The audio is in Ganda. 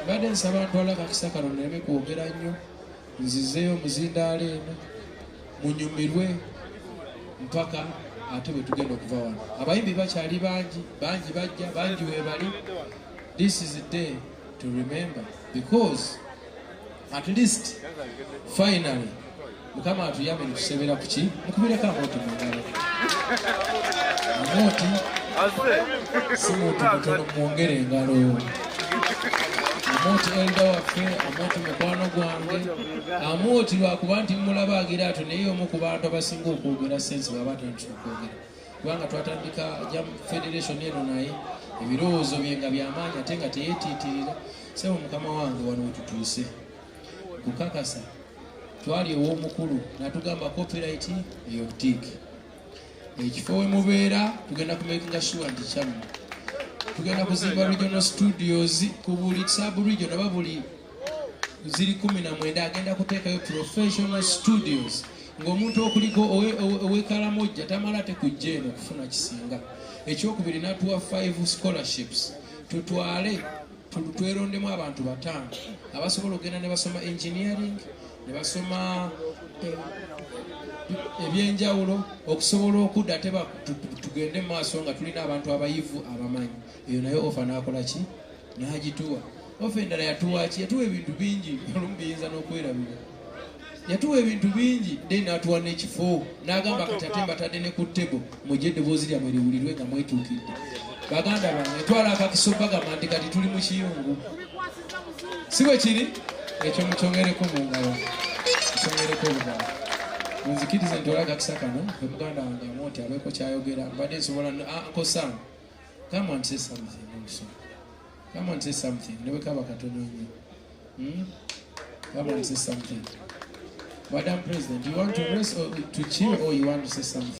Mbadde nsaba ntwala akakisa kano nneme kwogera nnyo, nzizeeyo omuzindaalo eno munyumirwe mpaka ate bwe tugenda okuva wano. Abayimbi bakyali bangi, bangi bajja, bangi weebali. This is a day to remember because at least finally Mukama atuyambe netusebera ku ki. Mukubireko Amooti mu ngalo. Amooti si muntu mutono, mwongere engalo. Amooti elder waffe, Amooti mukwano gwange. Amooti lwakuba nti mulaba agira ato, naye omu ku bantu abasinga okwogera sense bwaba atandise okwogera, kubanga twatandika Jam Federation eno naye ebirowoozo bye nga byamaanyi ate nga teyeetiitirira. Sebo mukama wange, wano wetutuuse kukakasa twali ew'omukulu natugamba copyright eyo tick, ekifo we mubeera tugenda kumakinga sure nti kyammwe. Tugenda kuzimba regional studios ku buli sub region oba buli ziri 19, agenda kuteekayo professional studios ng'omuntu okuliko ow'e Kalamojja tamala tekujja eno okufuna kisinga. Ekyokubiri, natuwa 5 scholarships, tutwale twerondemu abantu bataano abasobola okugenda ne basoma engineering, ne basoma ebyenjawulo okusobola okudda ate tugende mu maaso nga tulina abantu abayivu abamanyi. Eyo nayo offer n'akola ki? N'agituwa. Offer endala yatuwa ki? Yatuwa ebintu bingi, olumu biyinza n'okwerabira. Yatuwa ebintu bingi, then n'atuwa n'ekifo n'agamba kati ate mbatadde ne ku table, mujje eddoboozi lyammwe liwulirwe nga mwetuukidde. Baganda bange, twala akakiso bagamba nti kati tuli mu kiyungu, si bwe kiri? Ekyo mukyongereko mu ngalo, mukyongereko obugalo. Munzikirize ntwale akakisa kano muganda wange Amooti abeeko kyayogera. Mbadde nsobola. Uncle Sam, come and say something also. Come and say something ne bwe kaba katono nnyo. Come and say something. Madam President, you want to rest or to chill or you want to say something?